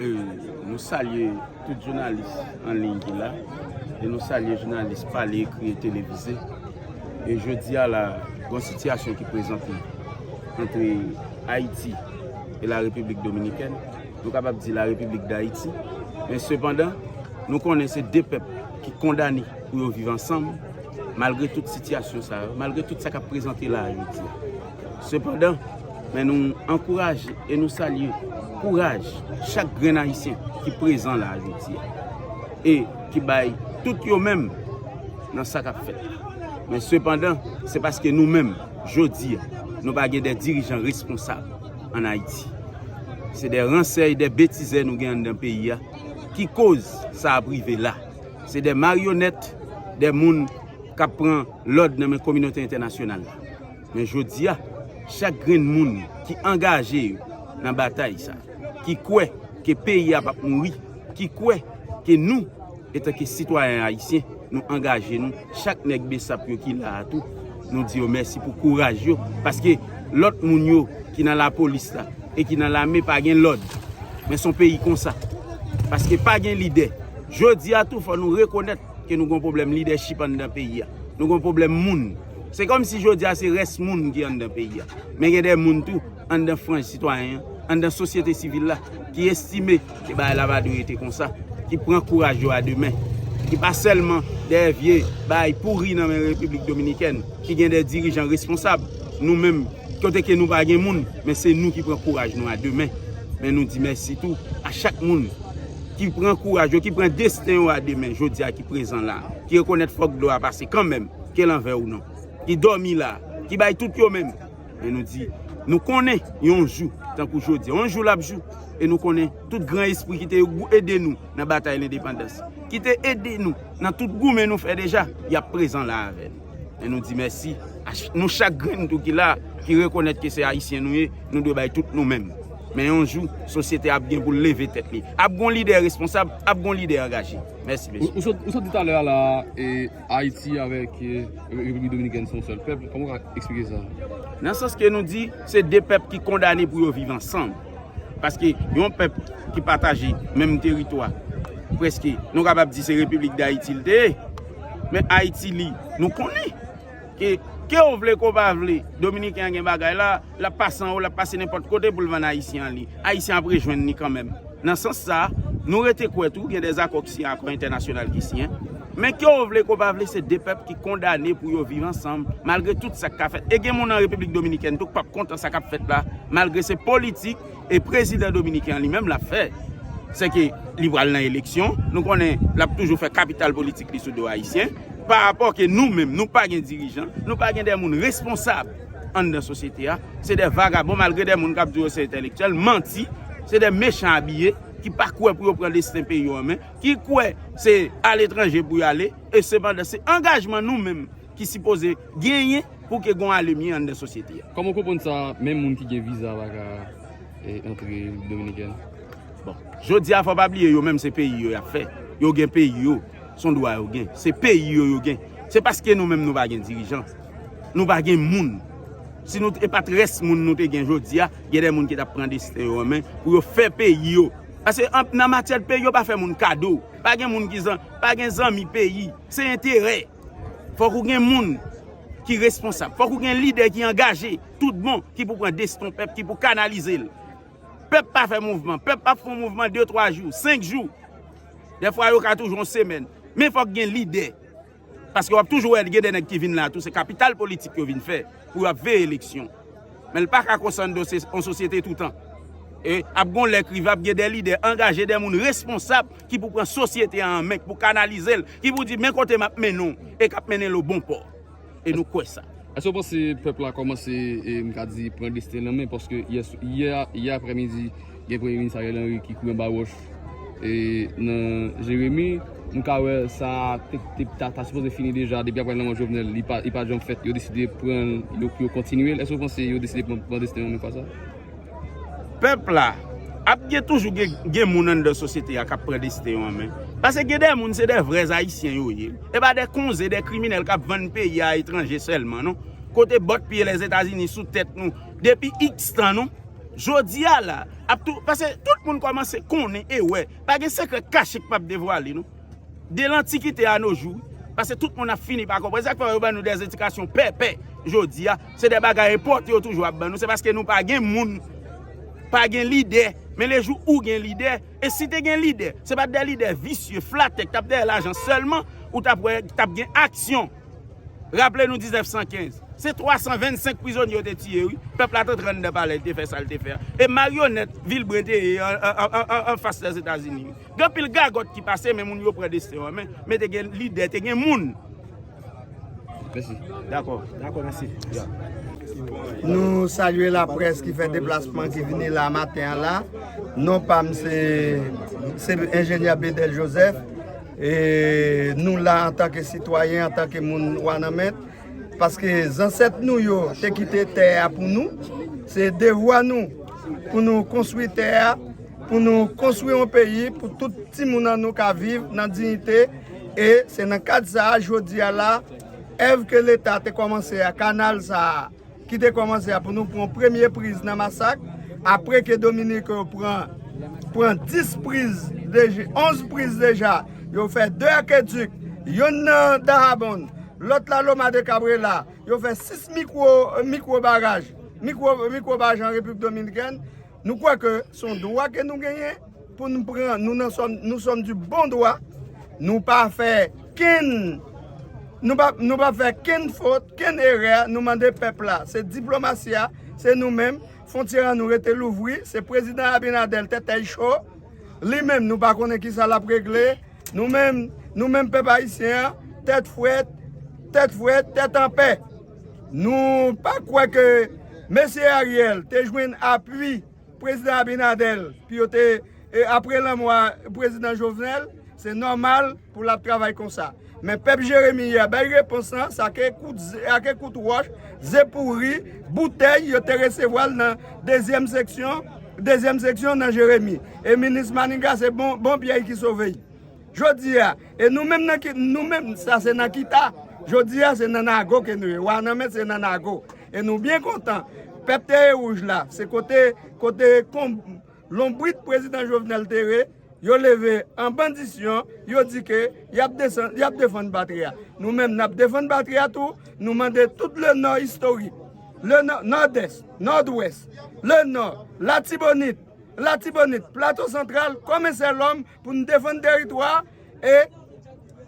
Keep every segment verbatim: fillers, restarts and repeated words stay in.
E nou salye tout jounalis an liy ki la, e nou salye jounalis pale, ekri e televize. E jodi a la, gen yon sitiyasyon ki prezante ant Ayiti e la Repiblik Dominikèn. Nou kapab di la Repiblik Dayiti, men sepandan, nou konnen se de pèp ki kondane pou yo viv ansanm, malgre tout sitiyasyon sa yo, malgre tout sa k ap prezante la jodi a. Sepandan, men nou ankouraje e nou salye kouraj chak grenn Ayisyen ki prezan la jodi a e ki bay tout yo menm nan sa k ap fèt la. Men sepandan, se paske nou menm, jodi a, nou pa gen de dirijan responsab ann Ayiti. Se de ransè e de betizè nou gen anndan peyi a ki koz sa ap rive la. Se de maryonèt, de moun k ap pran lòd nan men kominote entènasyonal la. Men jodi a, chak grenn moun ki angaje yo nan batay sa, ki kwè ke peyi a p ap mouri, ki kwè ke nou, etanke sitwayen ayisyen, nou angaje nou, chak nèg besap yo ki la a tou, nou di yo mèsi pou kouraj yo, paske lòt moun yo ki nan lapolis la e ki nan lame pa gen lòd. Men se yon peyi konsa. Paske pa gen lidè. Jodi a tou, fò nou rekonèt ke nou gen yon pwoblèm lidèchip anndan peyi a. Nou gen yon pwoblèm moun. Se kòmsi jodi a se rès moun ki anndan peyi a. Men gen de moun tou anndan franj sitwayen an, anndan sosyete sivil la, ki estime ke bagay la pa dwe rete konsa, ki pran kouraj yo a de men, ki pa sèlman dèyè vye bagay pouri nan men Repiblik Dominikèn, ki gen de dirijan responsab. Nou menm, kote ke nou pa gen moun, men se nou ki pran kouraj nou a de men. Men nou di mèsi tou a chak moun ki pran kouraj yo, ki pran desten yo a de men, jodi a ki prezan la, ki rekonèt fòk dlo a pase kanmenm, ke l anvè ou non, ki dòmi la, ki bay tout yo menm. Men nou di, nou konnen yon jou, tankou jodi a, yon jou l ap jou, e nou konnen tout gran espri ki te ede nou nan batay lendepandans, ki te ede nou nan tout goumen nou fè deja, y ap prezan la avè n. Men nou di mèsi a ch-, nou chak grenn tou ki la, ki rekonèt ke se Ayisyen nou ye, nou dwe bay tout nou menm. Men yon jou, sosyete ap gen pou l leve tèt li. Ap gon lidè responsab, ap gon lidè angaje. Mèsi, mesye. Ou, ou sot, ou sot di talè a la, e Ayiti avèk, e, Repiblik Dominikèn se yon sèl pèp. Kòman w ka eksplike sa? Nan sans ke nou di, se de pèp ki kondane pou yo viv ansanm. Paske yon pèp ki pataje menm teritwa, prèske, nou kapab di se Repiblik Dayiti l te ye. Men Ayiti, li, nou konnen ke, ke w vle, ke w pa vle, Dominiken an gen bagay la, l ap pase anwo, l ap pase nenpòt kote pou l vann Ayisyen an li. Ayisyen ap rejwenn li kanmenm. Nan sans sa a, nou rete kwè tou, gen de zakò ki siyen, akò entènasyonal ki siyen. Men ke w vle, ke w pa vle, se de pèp ki kondane pou yo viv ansanm, malgre tout sa k ka fèt. E gen moun an Repiblik Dominikèn tou k p ap kontan sa k ap fèt la, malgre se politik e prezidan dominiken an li menm l ap fè. Se ke li pral nan eleksyon, nou konnen l ap toujou fè kapital politik li sou do ayisyen, pa rapò ke nou menm, nou pa gen dirijan, nou pa gen de moun responsab anndan sosyete a, se de vagabon, malgre de moun k ap di yo se entèlektyèl, manti, se de mechan abiye, ki pa kwè pou yo pran desten peyi yo an men, ki kwè se aletranje pou y ale, e sepandan se angajman nou menm ki sipoze genyen pou ke gon alemye anndan sosyete a. Kòman w konprann sa, menm moun ki gen viza pa ka, e, antre Repiblik Dominikèn? Bon, jodi a, fò pa bliye, yo menm se peyi yo y ap fè. Yo gen peyi yo, se yon dwa yo gen. Se peyi yo yo gen. Se paske nou menm nou pa gen dirijan. Nou pa gen moun. Si nou t-, e pa t rès moun nou te gen jodi a, gen de moun ki t ap pran desten yo an men pou yo fè peyi yo. Paske an, nan matyè de peyi, yo pa fè moun kado. Pa gen moun ki zan-, pa gen zanmi peyi. Se enterè. Fòk ou gen moun ki responsab. Fòk ou gen lidè ki angaje tout bon, ki pou pran desten pèp, ki pou kanalize l. Pèp pa fè mouvman. Pèp ap fè yon mouvman de, twa jou, senk jou. Dèfwa, yo ka toujou yon semèn. Men fòk gen lidè. Paske w ap toujou wè gen de nèg ki vin la tou, se kapital politik yo vin fè pou y ap veye eleksyon. Men l pa ka konsa anndan yon sosyete toutan. E ap gon lè k rive, ap gen de lidè angaje, de moun responsab ki pou pran sosyete a an men, ki pou kanalize l, ki pou di, "Men kote m ap mennen w," e k ap mennen l o bon pò. E nou kwè sa. Èske w panse pèp la kòmanse, e, m ka di, pran desten l an men? Paske yè, yè, yè aprèmidi, gen Premye Minis Ariel Henry ki kouri anba wòch, e, nan Jeremi. Nou ka wè sa te, te, ta, ta sipoze fini deja, depi aprè lanmò Jovenel, li pa, li pa janm fèt, yo deside pran l, yo, yo kontinye l. Èske w panse yo deside pran, pran desten yo an men fwa sa? Pèp la ap gen, toujou gen, gen moun anndan sosyete a k ap pran desten yo an men. Paske gen de moun, se de vrè Ayisyen yo ye. E pa de konze, de kriminèl k ap vann peyi a etranje sèlman, non. Kote bòt pye Lèzetazini sou tèt nou depi iks tan, non. Jodi a la, ap tou, paske tout moun kòmanse konnen e wè. Pa gen sekrè kache k p ap devwale, non. De lantikite a no jou, paske tout moun ap fini pa konprann. Se sa k fè yo ban nou dèzedikasyon pèpè jodi a. Se de bagay enpòte yo toujou ap ban nou. Se paske nou pa gen moun, pa gen lidè. Men le jou ou gen lidè, e si te gen lidè, se pa de lidè visye, flatè, k t ap dèyè lajan sèlman, ou t ap wè, t ap gen aksyon. Raple nou diznèf san kenz. Se twa san vennsenk prizonye yo te tiye, wi. Pèp la t antre anndan palè, li te fè sa l te fè a. E maryonèt Vilbren te ye an, an, an, an, an fas Lèzetazini, wi. Gen anpil gagòt ki pase, men moun yo pran desten yo an men, men te gen lidè, te gen moun. Mèsi. Dakò. Dakò, mèsi. Ya. Nou salye laprès ki fè deplasman, ki vini la maten an la. Non pa m se, se enjenyè Bedel Joseph. E nou la antanke sitwayen, antanke moun Wanament, paske zansèt nou yo te kite tè a pou nou. Se devwa nou pou nou konstwi tè a, pou nou konstwi yon peyi, pou tout timoun an nou ka viv nan diyite. E se nan kad sa a, jodi a la, èv ke Leta te kòmanse a, kanal sa a, ki te kòmanse a pou nou pran premye priz nan Masak, apre ke Dominiken yo pran, pran dis priz deja, onz priz deja, yo fè de akedik, yonn nan Dahabon, lòt la Loma de Cabrera, yo fè sis mikwo, mikwo baraj, mikwo, mikwo baraj an Repiblik Dominikèn. Nou kwè ke se yon dwa ke nou genyen pou nou pran, nou nan sòm, nou sòm di bon dwa. Nou pa fè kenn, nou pa, nou pa fè kenn fot, kenn erè, nou mande pèp la. Se diplomasi a, se nou menm. Fwontyè an nou rete louvri, se prezidan Abinader tèt èy cho. Li menm nou pa konnen kisa l ap regle. Nou menm, nou menm pèp ayisyen an, tèt frèt, tèt frèt, tèt anpè. Nou pa kwè ke mesye Ariel te jwenn apui prezidan Abinader, pou yo te, e, apre lanmò a prezidan Jovenel, se nòmal pou l ap travay konsa. Men pèp Jeremi a bay repons lan, sa ke kout ze, ake kout wòch, ze pouri, boutèy, yo te resevwa l nan dezyèm seksyon, dezyèm seksyon nan Jeremi. E minis Maniga se bon, bon pyèy ki sove l. Jodi a, e nou menm nan ki, nou menm, sa se nan kita. Jodi a, se nan Nago ke nou ye. Wanament se nan Nago. E nou byen kontan. Pèp Tè Wouj la, se kote, kote kon, lonbrit prezidan Jovenel te ye, yo leve an bandisyon, yo di ke y ap desann, y ap defann patri a. Nou menm, n ap defann patri a tou. Nou mande tout le Nò istorik, le Nò, Nòdès, Nòdwès, le Nò, Latibonit, Latibonit, Plato Santral, kòm en sèl òm pou n defann teritwa a. E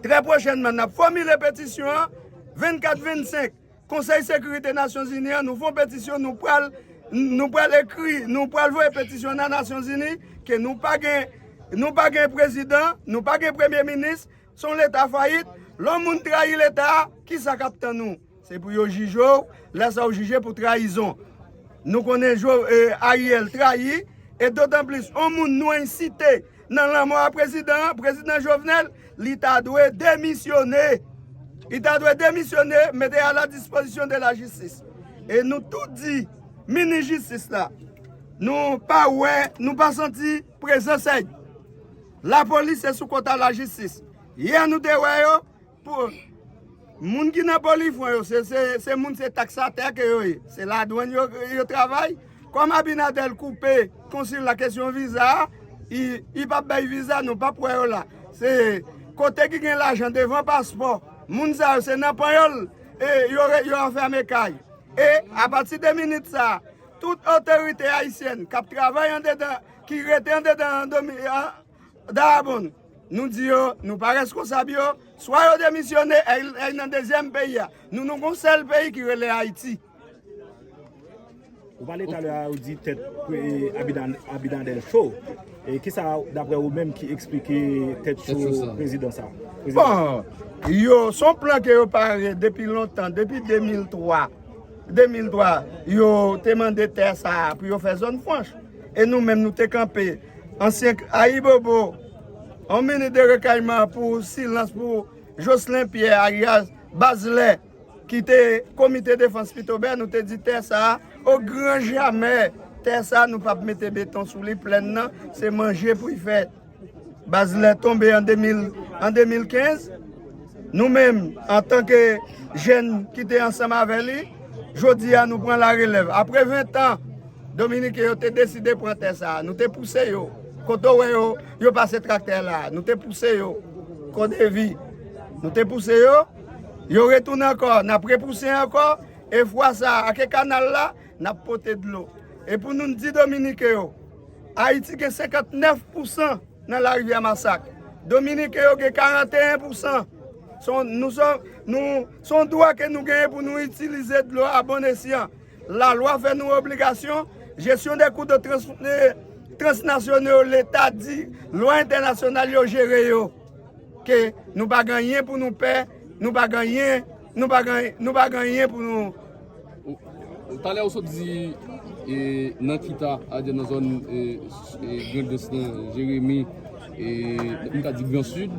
trè pwochènman, n ap fòmile petisyon an, vennkat vennsenk, Konsèy Sekirite Nasyonzini an, nou fè yon petisyon, nou pral, nou pral ekri, nou pral voye petisyon nan Nasyonzini, ke nou pa gen, nou pa gen prezidan, nou pa gen premye minis, se yon leta fayit. Lè yon moun trayi leta a, kisa k ap tann ou? Se pou yo jije w, lè sa w jije pou trayizon. Nou konnen Jo-, e, Ariel trayi, e dotan plis, yon moun nou ensite nan lanmò a prezidan an, prezidan Jovenel, li ta dwe demisyone. Li ta dwe demisyone, mete a la dispozisyon de la jistis. E nou tout di, minis jistis la, nou pa wè, nou pa santi prezans èy. Lapolis se sou kont a lajistis. Yè nou te wè yo, pou moun ki nan Polifwon yo, se, se, se moun, se taksatè ke yo ye. Se ladwann yo, yo travay. Kòm Abinader koupe konsil la kesyon viza a, i, i p ap bay viza, nou p ap wè yo la. Se kote ki gen lajan devan paspò. Moun sa yo, se nan panyòl, e yo re-, yo anfème kay. E apati de minit sa a, tout otorite ayisyèn k ap travay andedan, ki rete andedan an domi-, an, Dayabonn, nou di yo, nou pa reskonsab yo, swa yo demisyone, èy, èy nan dezyèm peyi a. Nou, nou gon sèl peyi ki rele Ayiti. Ou pale talè a, ou di tèt, e, Abidan-, Abinader cho. E kisa, daprè ou menm, ki eksplike tèt cho prezidan sa? Bon, yo, se yon plan ke yo pare depi lontan, depi de mil twa. De mil twa, yo te mande tè sa a pou yo fè zòn franch. E nou menm, nou te kanpe. Ansyen Ayibobo, yon minit de rekayman pou silans pou Jocelyn Pierre, alias Bazlè, ki te Komite Defans Pitobè, nou te di tè sa a, o gran jamè, tè sa a, nou p ap mete beton sou li, plèn nan, se manje pou l fèt. Bazlè tonbe an de mil, an de mil kenz. Nou menm, antanke jèn ki te ansanm avè li, jodi a nou pran larelèv. Apre ven tan, Dominiken yo te deside pran tè sa a. Nou te pouse yo. Kote w wè yo, yo pase traktè la a. Nou te pouse yo. Kodevi. Nou te pouse yo. Yo retounen ankò. N ap repouse ankò. E fwa sa a, ake kanal la, n ap pote dlo. E pou nou di Dominiken yo, Ayiti gen senkantnèf pousan nan larivyè Masak. Dominiken yo gen karanteyen pousan. Se yon, nou se, nou, se yon dwa ke nou genyen pou nou itilize dlo a bon esyan. Lalwa fè nou obligasyon, jesyon de kou de trans, de transnasyonal yo, Leta di, lwa entènasyonal yo jere yo. Ke nou pa gen anyen pou nou pè, nou pa gen anyen, nou pa gen, nou pa gen anyen pou nou. Talè ou sot di e, nan Kita, adye nan zòn e, e, Grandans nan, Jeremi, e, m ka di Gran Sid,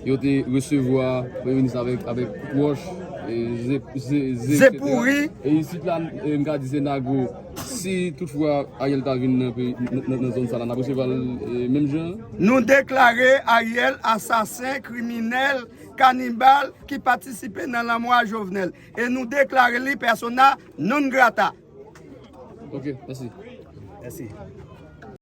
yo te resevwa Premye Minis avèk, avèk wòch, e, ze, ze, ze, Ze pouri. E isit la, e, m ka di se Nago. Si toutfwa Ariel ta vin nan, peyi, nan, nan, nan zòn sa la, n ap resevwa l e, menm jan. Nou deklare Ariel asasen, kriminèl, kanibal ki patisipe nan lanmò a Jovenel. E nou deklare li persona non grata. Ok, mèsi. Mèsi.